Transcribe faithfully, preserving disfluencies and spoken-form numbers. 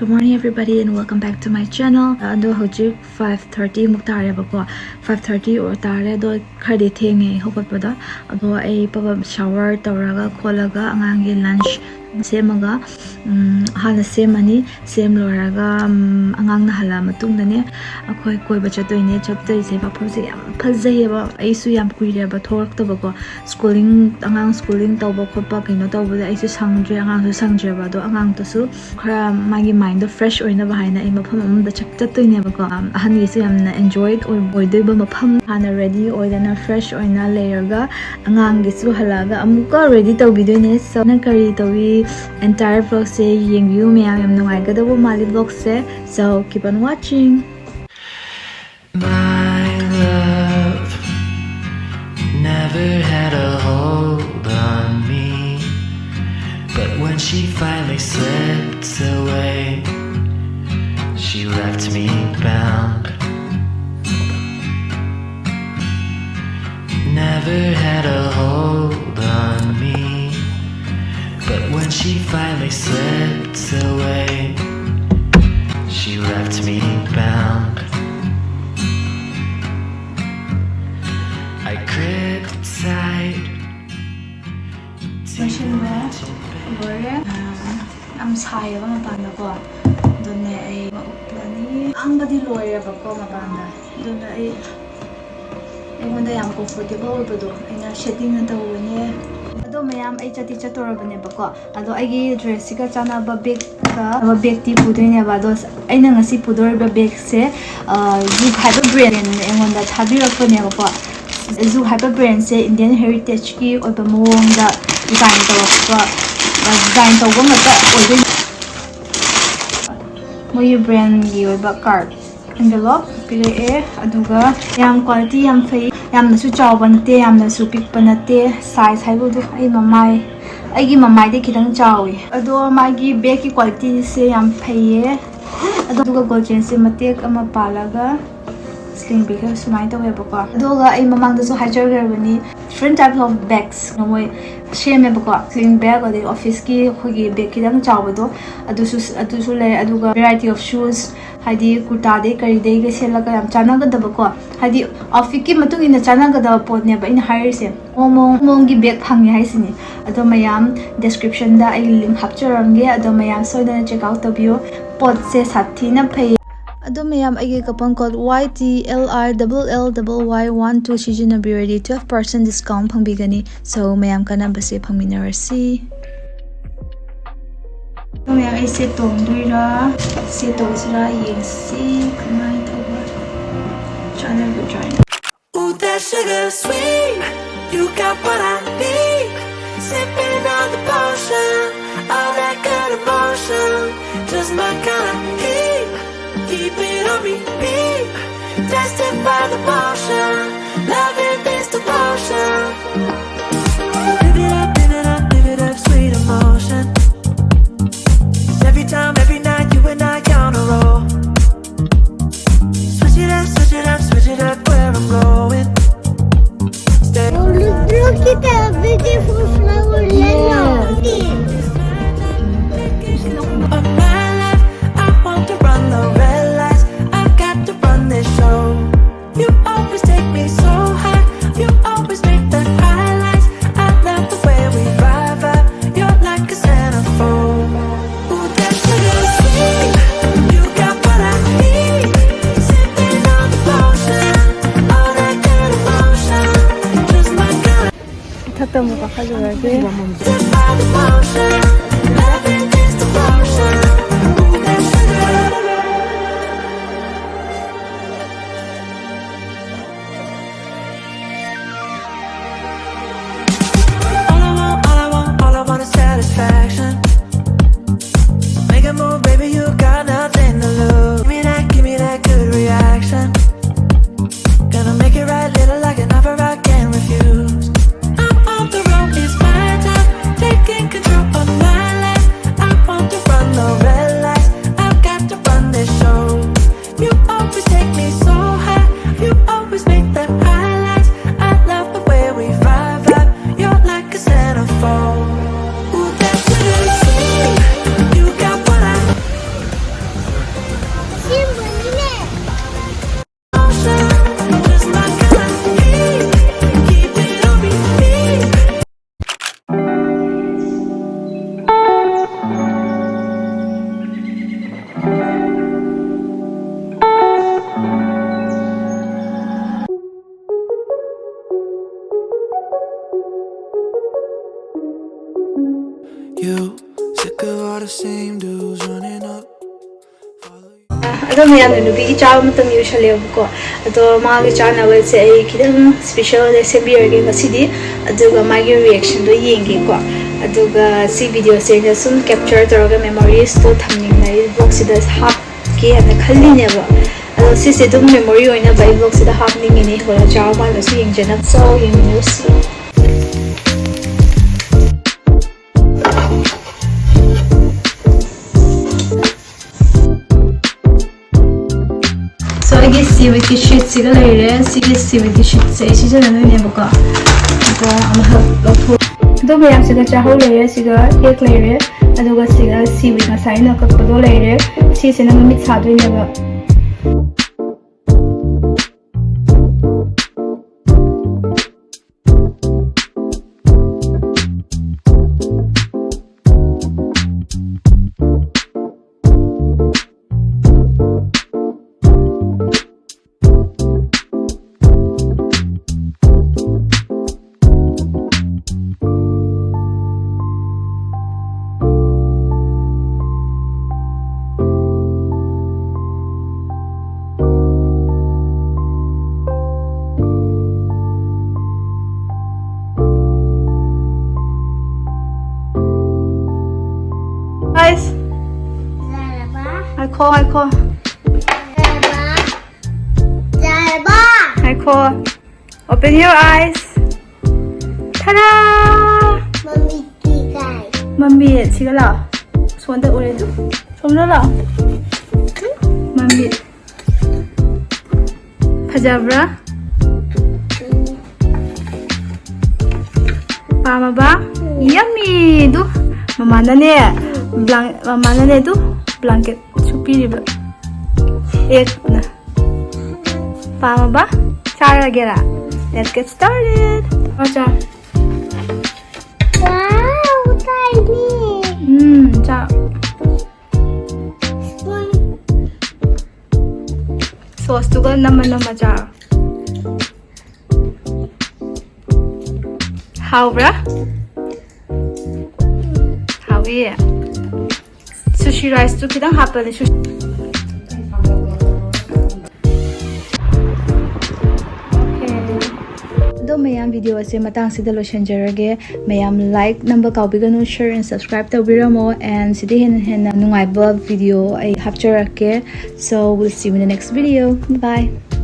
Good morning, everybody, and welcome back to my channel. ꯑꯗꯣ ꯍꯧꯖꯤꯛ five thirty ꯃꯨꯛ ꯇꯥꯔꯦꯕꯀꯣ. Five thirty ꯑꯣ ꯇꯥꯔꯦ꯫ ꯑꯗꯣ ꯈꯔꯗꯤ ꯊꯦꯡꯉꯦ ꯑꯩ ꯍꯧꯒꯠꯄꯗ꯫ ꯑꯗꯣ ꯑꯩ ꯄꯕ shower ꯇꯧꯔꯒ ꯈꯣꯠꯂꯒ ꯑꯉꯥꯡꯒꯤ lunch ꯁꯦꯝꯃꯒ, ꯎꯝ, ꯍꯥꯟꯅ ꯁꯦꯝꯃꯅꯤ꯫ ꯁꯦꯝ ꯂꯣꯏꯔꯒ, ꯎꯝ, ꯑꯉꯥꯡꯅ ꯍꯜꯂꯛꯑ ꯃꯇꯨꯡꯗꯅꯦ ꯑꯩꯈꯣꯏ ꯀꯣꯏꯕ ꯆꯠꯇꯣꯏꯅꯦ꯫ ꯆꯠꯇꯣꯏꯁꯦ ꯃꯐꯝꯁꯦ ꯌꯥꯝ ꯐꯖꯩꯌꯦꯕ꯫ ꯑꯩꯁꯨ ꯌꯥꯝ ꯀꯨꯏꯔꯦꯕ ꯊꯣꯛꯂꯛꯇꯕꯀꯣ꯫ Schooling, ꯑꯉꯥꯡ schooling ꯇꯧꯕ ꯈꯣꯠꯄ ꯀꯩꯅꯣ ꯇꯧꯕꯗ ꯑꯩꯁꯨ ꯁꯪꯗ꯭ꯔꯦ, ꯑꯉꯥꯡꯁꯨ ꯁꯪꯗ꯭ꯔꯦꯕ꯫ ꯑꯗꯣ ꯑꯉꯥꯡꯗꯨꯁꯨ ꯈꯔ ꯃꯥꯒꯤ mindꯗꯣ fresh ꯑꯣꯏꯅꯕ ꯍꯥꯏꯅ ꯑꯩ ꯃꯐꯝ ꯑꯃꯗ ꯆꯠ-, ꯆꯠꯇꯣꯏꯅꯦꯕꯀꯣ꯫ ꯑꯍꯟꯒꯤꯁꯨ ꯌꯥꯝꯅ enjoy ꯑꯣꯏ-, ꯑꯣꯏꯗꯣꯏꯕ ꯃꯐꯝ꯫ ꯍꯥꯟꯅ ready ꯑꯣꯏꯗꯅ fresh ꯑꯣꯏꯅ ꯂꯩꯔꯒ ꯑꯉꯥꯡꯒꯤꯁꯨ ꯍꯜꯂꯛꯑꯒ ꯑꯃꯨꯛꯀ ready ꯇꯧꯕꯤꯗꯣꯏꯅꯦ꯫ So, ꯅꯪ ꯀꯔꯤ ꯇꯧꯏ? Entire vlogꯁꯦ ꯌꯦꯡꯕꯤꯌꯨ ꯃꯌꯥꯝ, ꯌꯥꯝ ꯅꯨꯡꯉꯥꯏꯒꯗꯧꯕ ꯃꯥꯜꯂꯤ vlogꯁꯦ꯫ So, keep on watching. My love never had a hold on me, but when she finally slips away, she left me bound. Never had a hold on me, but when she finally slipped away, she left me bound. I gripped tight. ꯂꯣꯏꯁꯤꯟꯕ ꯂꯣꯏꯔꯦ꯫ ꯌꯥꯝ ꯁꯥꯏꯌꯦꯕ ꯃꯄꯥꯟꯗꯀꯣ꯫ ꯑꯗꯨꯅꯦ ꯑꯩ ꯎꯞꯂꯅꯤ꯫ ꯉꯥꯡꯕꯗꯤ ꯂꯣꯏꯔꯦꯕꯀꯣ ꯃꯄꯥꯟꯗ꯫ ꯑꯗꯨꯅ ꯑꯩ, ꯑꯩꯉꯣꯟꯗ ꯌꯥꯝ comfortable ꯑꯣꯏꯕꯗꯣ ꯑꯩꯅ settingꯅ ꯇꯧꯕꯅꯦ꯫ ꯑꯗꯣ ꯃꯌꯥꯝ, ꯑꯩ ꯆꯠꯇꯤ ꯆꯠꯇꯣꯔꯕꯅꯦꯕꯀꯣ꯫ ꯑꯗꯣ ꯑꯩꯒꯤ dressꯁꯤꯒ ꯆꯥꯟꯅꯕ bagꯀ, bagꯇꯤ ꯄꯨꯗꯣꯏꯅꯦꯕ꯫ ꯑꯗꯣ ꯑꯩꯅ ꯉꯁꯤ ꯄꯨꯗꯣꯔꯤꯕ bagꯁꯦ, ꯑ, Zouk ꯍꯥꯏꯕ brandꯅ ꯑꯩꯉꯣꯟꯗ ꯊꯥꯕꯤꯔꯛꯄꯅꯦꯕꯀꯣ꯫ Zouk ꯍꯥꯏꯕ brandꯁꯦ Indian heritageꯀꯤ ꯑꯣꯏꯕ ꯃꯑꯣꯡꯗ design ꯇꯧꯔꯛꯄ, ꯑ, design ꯇꯧꯕ ꯉꯥꯛꯇ ꯑꯣꯏꯗꯣꯏꯅꯦ꯫ ꯃꯣꯏꯒꯤ brandꯀꯤ ꯑꯣꯏꯕ card envelope ꯄꯤꯔꯛꯑꯦ꯫ ꯑꯗꯨꯒ ꯌꯥꯝ quality ꯌꯥꯝ ꯐꯩ, ꯌꯥꯝꯅꯁꯨ ꯆꯥꯎꯕ ꯅꯠꯇꯦ, ꯌꯥꯝꯅꯁꯨ ꯄꯤꯛꯄ ꯅꯠꯇꯦ꯫ Size ꯍꯥꯏꯕꯕꯨ ꯑꯩ ꯃꯃꯥꯏ, ꯑꯩꯒꯤ ꯃꯃꯥꯏꯗꯤ ꯈꯤꯇꯪ ꯆꯥꯎꯋꯤ꯫ ꯑꯗꯣ ꯃꯥꯒꯤ bagꯀꯤ qualityꯁꯦ ꯌꯥꯝ ꯐꯩꯌꯦ꯫ ꯑꯗꯨꯒ gold chainꯁꯦ ꯃꯇꯦꯛ ꯑꯃ ꯄꯥꯜꯂꯒ Sling bag ꯁꯨꯃꯥꯏꯅ ꯇꯧꯋꯦꯕꯀꯣ꯫ ꯑꯗꯨꯒ ꯑꯩ ꯃꯃꯥꯡꯗꯁꯨ ꯍꯥꯏꯖꯈ꯭ꯔꯕꯅꯤ, different types of bags ꯃꯣꯏ ꯁꯦꯝꯃꯦꯕꯀꯣ꯫ Sling bag, ꯑꯗꯩ office ꯀꯤ ꯑꯩꯈꯣꯏꯒꯤ bag ꯈꯤꯇꯪ ꯆꯥꯎꯕꯗꯣ, ꯑꯗꯨꯁꯨ ꯑꯗꯨꯁꯨ ꯂꯩ꯫ ꯑꯗꯨꯒ variety of shoes, ꯍꯥꯏꯗꯤ ꯀꯨꯔꯇꯥꯗꯩ ꯀꯔꯤꯗꯩꯒ ꯁꯦꯠꯂꯒ ꯌꯥꯝ ꯆꯥꯟꯅꯒꯗꯕꯀꯣ, ꯍꯥꯏꯗꯤ outfit ꯀꯤ ꯃꯇꯨꯡ ꯏꯟꯅ ꯆꯥꯟꯅꯒꯗꯕ ꯄꯣꯠꯅꯦꯕ ꯑꯩꯅ ꯍꯥꯏꯔꯤꯁꯦ꯫ ꯃꯑꯣꯡ ꯃꯑꯣꯡ ꯃꯑꯣꯡꯒꯤ bag ꯐꯪꯉꯦ ꯍꯥꯏꯁꯤꯅꯤ꯫ ꯑꯗꯣ ꯃꯌꯥꯝ description ꯗ ꯑꯩꯒꯤ link ꯍꯥꯞꯆꯔꯝꯒꯦ, ꯑꯗꯣ ꯃꯌꯥꯝ ꯁꯣꯏꯗꯅ check out ꯇꯧꯕꯤꯌꯨ꯫ ꯄꯣꯠꯁꯦ ꯁꯥꯊꯤꯅ ꯐꯩ꯫ ꯑꯗꯣ ꯃꯌꯥꯝ, ꯑꯩꯒꯤ coupon code Y T L R double L double Y one two ꯁꯤꯖꯤꯟꯅꯕꯤꯔꯗꯤ twelve percent discount ꯐꯪꯕꯤꯒꯅꯤ꯫ So ꯃꯌꯥꯝ ꯀꯥꯟꯅꯕꯁꯦ ꯐꯪꯃꯤꯟꯅꯔꯁꯤ꯫ ꯑꯗꯣ ꯃꯌꯥꯝ, ꯑꯩ ꯁꯦ ꯇꯣꯡꯗꯣꯏꯔꯥ, ꯁꯦ ꯇꯣꯡꯁꯤꯔꯥ ꯌꯦꯡꯁꯤ ꯀꯃꯥꯏꯅ ꯇꯧꯕ, ꯆꯥꯟꯅꯒꯗ꯭ꯔꯥ ꯍꯥꯏꯅ꯫ Ooh, that sugar sweet. You got what I need. Sipping on the potion. All that good emotion. Just my kind of heat. Keep it on repeat. Tested by the potion. Loving this devotion. Live it up, live it up, live it up, sweet emotion. Every time, every night, you and I on a roll. Switch it up, switch it up, switch it up where I'm going. Stay. Olùdókítà beautiful flower lẹ́yìn. Of my life, I want to run the red lights. I got to run this show. You always take me so high. You always make the highlights. I love the way we vibe up. You're like a centerfold. Ooh, that sugar sweet. You got what I need. Sipping on the potion. All that good emotion. Just my kind. ꯏꯊꯛꯇ ꯑꯃꯨꯛ ꯀꯥꯈꯠꯂꯨꯔꯒꯦ꯫ Just by the potion. Loving this devotion. Ooh, that sugar. All I want, all I want, all I want is satisfaction. Make a move, baby, you got nothing to lose. Give me that, give me that good reaction. Gonna make it right, little like an offer I can't refuse. I'm on the road, it's my time. Taking control of my You sick of all the same dudes running up. ꯑꯗꯣ ꯃꯌꯥꯝꯅ ꯅꯨꯄꯤꯒꯤ ꯆꯥꯕ ꯃꯇꯝ ꯌꯧꯁꯜꯂꯦꯕꯀꯣ꯫ ꯑꯗꯣ ꯃꯥꯒꯤ ꯆꯥꯅꯕꯁꯦ ꯑꯩ ꯈꯤꯇꯪ special ꯑꯣꯏꯅ ꯁꯦꯝꯕꯤꯔꯒꯦ ꯉꯁꯤꯗꯤ꯫ ꯑꯗꯨꯒ ꯃꯥꯒꯤ reactionꯗꯣ ꯌꯦꯡꯒꯦꯀꯣ꯫ ꯑꯗꯨꯒ ꯁꯤ videoꯁꯦ ꯑꯩꯅ ꯁꯨꯝ capture ꯇꯧꯔꯒ memoriesꯇꯣ ꯊꯝꯅꯤꯡꯅ ꯑꯩ vlogꯁꯤꯗ ꯍꯥꯞꯀꯦ ꯍꯥꯏꯅ ꯈꯜꯂꯤꯅꯦꯕ꯫ ꯑꯗꯣ ꯁꯤꯁꯦ ꯑꯗꯨꯝ memory ꯑꯣꯏꯅꯕ ꯑꯩ vlogꯁꯤꯗ ꯍꯥꯞꯅꯤꯡꯉꯤꯅꯦ꯫ ꯍꯣꯔꯦꯟ ꯆꯥꯕ ꯀꯥꯟꯗꯁꯨ ꯌꯦꯡꯖꯅꯕ꯫ So, ꯌꯦꯡꯃꯤꯟꯅꯔꯁꯤ꯫ So, ꯑꯩꯒꯤ seaweedꯀꯤ sheetꯁꯤꯒ ꯂꯩꯔꯦ꯫ ꯁꯤꯒꯤ seaweedꯀꯤ sheetꯁꯦ ꯑꯩ ꯁꯤꯖꯤꯟꯅꯗꯣꯏꯅꯦꯕꯀꯣ꯫ ꯑꯗꯣ ꯑꯃꯈꯛ ꯂꯧꯊꯣꯛ ꯑꯗꯨ ꯃꯌꯥꯝꯁꯤꯒ ꯆꯥꯍꯧ ꯂꯩꯔꯦ꯫ ꯁꯤꯒ egg ꯂꯩꯔꯦ꯫ ꯑꯗꯨꯒ ꯁꯤꯒ seaweed ꯉꯁꯥꯏ ꯑꯩꯅ ꯀꯛꯄꯗꯣ ꯂꯩꯔꯦ꯫ ꯁꯤꯁꯤꯅ ꯃꯃꯤꯠ ꯁꯥꯗꯣꯏꯅꯦꯕ꯫ Guys, ꯆꯥꯔꯕ? ꯉꯥꯏꯈꯣ, ꯉꯥꯏꯈꯣ, ꯆꯥꯔꯕ? ꯆꯥꯔꯕ? ꯉꯥꯏꯈꯣ. Open your eyes. ꯊꯔꯥ! ꯃꯃꯤꯠꯇꯤ ꯀꯥꯏ? ꯃꯃꯤꯠ ꯁꯤꯒ ꯂꯥꯛꯑꯣ꯫ ꯁꯣꯝꯗ ꯎꯔꯦ ꯑꯗꯨ꯫ ꯁꯣꯝꯗ ꯂꯥꯛꯑꯣ꯫ ꯃꯃꯤꯠ꯫ ꯐꯖꯕ꯭ꯔꯥ? ꯄꯥꯝꯃꯕ? Yummy! ꯑꯗꯨ ꯃꯃꯥꯅꯅꯦ, blan- ꯃꯃꯥꯅꯅꯦ ꯑꯗꯨ blanket ꯁꯨ ꯄꯤꯔꯤꯕ꯫ Eggꯅ꯫ ꯄꯥꯝꯃꯕ? ꯆꯥꯔꯒꯦꯔꯥ? Let's get started. ꯆꯥ, ꯆꯥ꯫ Wow, tiny. ꯎꯝ, ꯆꯥ꯫ Spoon. Sauceꯇꯨꯒ ꯅꯝꯃ ꯅꯝꯃ ꯆꯥꯔꯣ꯫ ꯍꯥꯎꯕ꯭ꯔꯥ? Rice ꯇꯨ ꯈꯤꯇꯪ ꯍꯥꯞꯄꯅꯤ꯫ ꯁꯨ- Okay. ꯑꯗꯣ ꯃꯌꯥꯝ, video ꯑꯁꯦ ꯃꯇꯥꯡꯁꯤꯗ ꯂꯣꯏꯁꯤꯟꯖꯔꯒꯦ꯫ ꯃꯌꯥꯝ like ꯅꯝꯕ ꯀꯥꯎꯕꯤꯒꯅꯨ, share and subscribe ꯇꯧꯕꯤꯔꯝꯃꯣ, and ꯁꯤꯗꯤ ꯍꯦꯟꯅ ꯍꯦꯟꯅ ꯅꯨꯡꯉꯥꯏꯕ video ꯑꯩ ꯍꯥꯞꯆꯔꯛꯀꯦ꯫ So we'll see you in the next video. Bye.